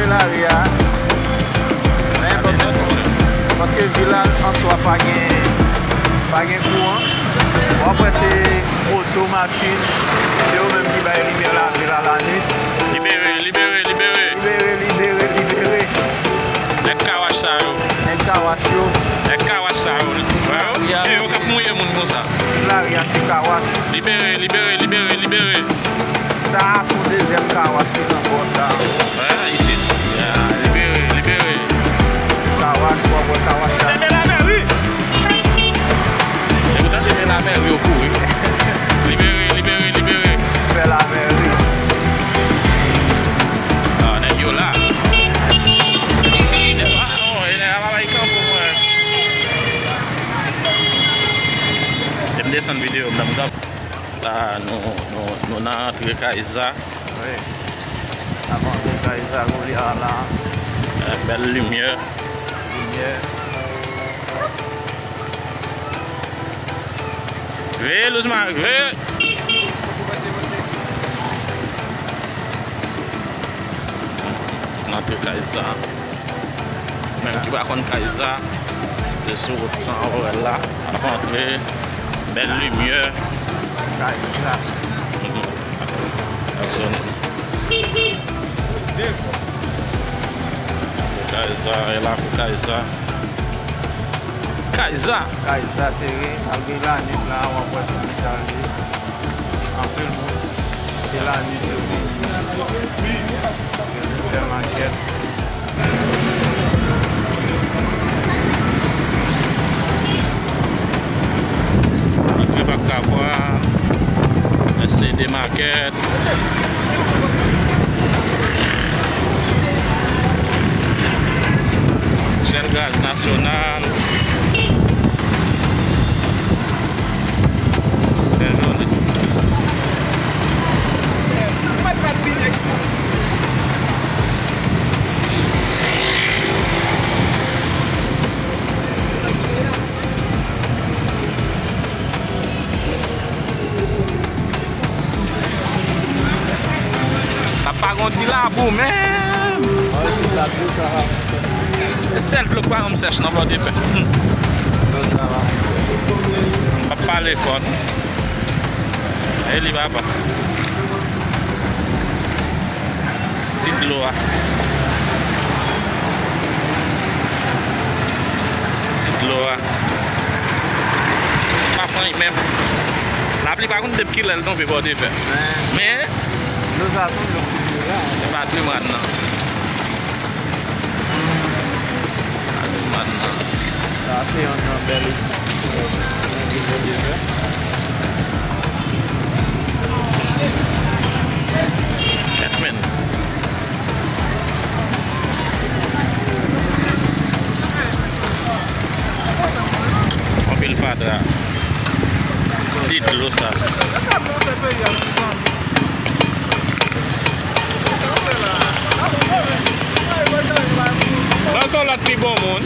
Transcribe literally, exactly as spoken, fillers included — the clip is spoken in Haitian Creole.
Lari a. Men paske, paske vil la an swa pa gen, pa gen kouran. W ap wè se moto, machin, se yo menm ki bay limyè lavil a lanwit. Libere, libere, libere. Libere, libere, libere. Nèg kawach sa yo. Nèg kawach yo. Nèg kawach sa yo. Wè yo? E yo k ap mouye moun konsa. Tout lari a se kawach. Libere, libere, libere, libere. Sa a se yon dezyèm kawach ki nan pòt la. Wè, isit. Ya, libere, libere. Kawach, w ap wè kawach la. Se men lamèri. Se pou tande men lamèri yo kouri. Libere, libere, libere. Fè lamèri. Ah, nèg yo la. Ah, oh, e nèg la pa bay kanpe, frè. Te m desann videyo m nan, m t ap La, nou, nou, nou nan rantre Kayza. Wi. N ap rantre Kayza kounye a la. Eh, bèl limyè. Limyè. Veye, Luzmar, veye! N antre Kayza. Menm ki pa konn Kayza, se sou wout Tanvòrèl la, ap antre, bèl limyè. Kayza. Mhm. Ap zòn. Kayza, e la pou Kayza. Kayza! Kayza tere, malgre lanwit la, w ap wè se metye. Anpil moun, se lanwit yo vini. Gen sipèmakèt. Antre pa ka bwa, S C D Market. Shell Gaz Nasyonal. Bèl jounen. Sa pa gon ti labou, menm. E sèl dlo k pa janm sèch nan Pòdepè. M p ap pale fò, non. E li papa. Ti dlo a. Ti dlo a. Pa pran menm. Lapli pa konn depi kilè l tonbe Pòdepè. Men, men, dlo sa tonbe yon kout dlo la. Se patrimwàn nan. Patrimwàn nan. Sa se yon nan bèl. Kèt men. Anpil fatra. Ti dlo sa. Nan son lòt pi bon moun.